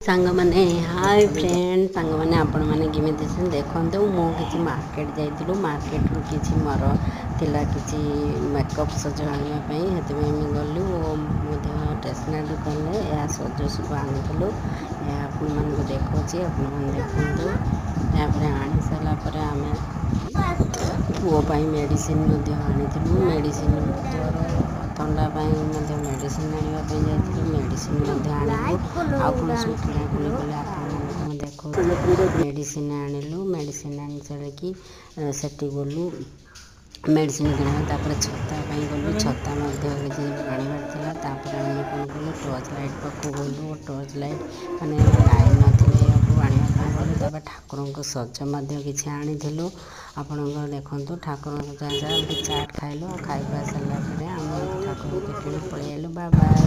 ସାଙ୍ଗମାନେ, ହାଏ ଫ୍ରେଣ୍ଡ। ସାଙ୍ଗମାନେ, ଆପଣମାନେ କେମିତି ଅଛନ୍ତି? ଦେଖନ୍ତୁ, ମୁଁ କିଛି ମାର୍କେଟ ଯାଇଥିଲୁ। ମାର୍କେଟରୁ କିଛି ମୋର ଥିଲା କିଛି ମେକଅପ୍ ସଜ ଆଣିବା ପାଇଁ, ସେଥିପାଇଁ ଆମେ ଗଲୁ ଓ ମଧ୍ୟ ଷ୍ଟେସନାରୀ ଦୋକାନରେ ଏହା ସଜ ସବୁ ଆଣିଥିଲୁ। ଏହା ଆପଣମାନଙ୍କୁ ଦେଖାଉଛି, ଆପଣମାନେ ଦେଖନ୍ତୁ। ତାପରେ ଆଣି ସାରିଲା ପରେ ଆମେ ପୁଅ ପାଇଁ ମେଡ଼ିସିନ ମଧ୍ୟ ଆଣିଥିଲୁ। ମେଡ଼ିସିନ, ଜ୍ୱର ଥଣ୍ଡା ପାଇଁ ମଧ୍ୟ ମେଡ଼ିସିନ ଆଣିବା ପାଇଁ ଯାଇଥିଲୁ। ମେଡ଼ିସିନ ମଧ୍ୟ ଆଣିଲୁ। ଆଉ କ'ଣ ସବୁ କିଣାକିଣି କଲେ, ଆପଣମାନଙ୍କୁ ମୁଁ ଦେଖାଉଛି। ମେଡ଼ିସିନ ଆଣିଲୁ। ମେଡ଼ିସିନ ଆଣି ସାରିକି ସେଠି ଗଲୁ ମେଡ଼ିସିନ କିଣିବା। ତାପରେ ଛତା ପାଇଁ ଗଲୁ, ଛତା ମଧ୍ୟ କିଛି ଆଣିବାର ଥିଲା। ତାପରେ ଆମେ କ'ଣ କଲୁ, ଟର୍ଚ୍ଚ ଲାଇଟ୍ ପାଖକୁ ଗଲୁ। ଟର୍ଚ୍ଚ ଲାଇଟ୍ ମାନେ ଲାଇନ୍ ନଥିଲେ, ଏହାକୁ ଆଣିବା ପାଇଁ ଗଲୁ। ତାପରେ ଠାକୁରଙ୍କ ସଜ ମଧ୍ୟ କିଛି ଆଣିଥିଲୁ। ଆପଣଙ୍କର ଦେଖନ୍ତୁ, ଠାକୁରଙ୍କ ଯାହା ଯାହା ଚାଟ୍ ଖାଇଲୁ। ଆଉ ଖାଇବା ସାରିଲା ପରେ ଆମେ ଠାକୁରଙ୍କୁ କିଣି ପଳେଇ ଆଇଲୁ। ବା ବାଏ।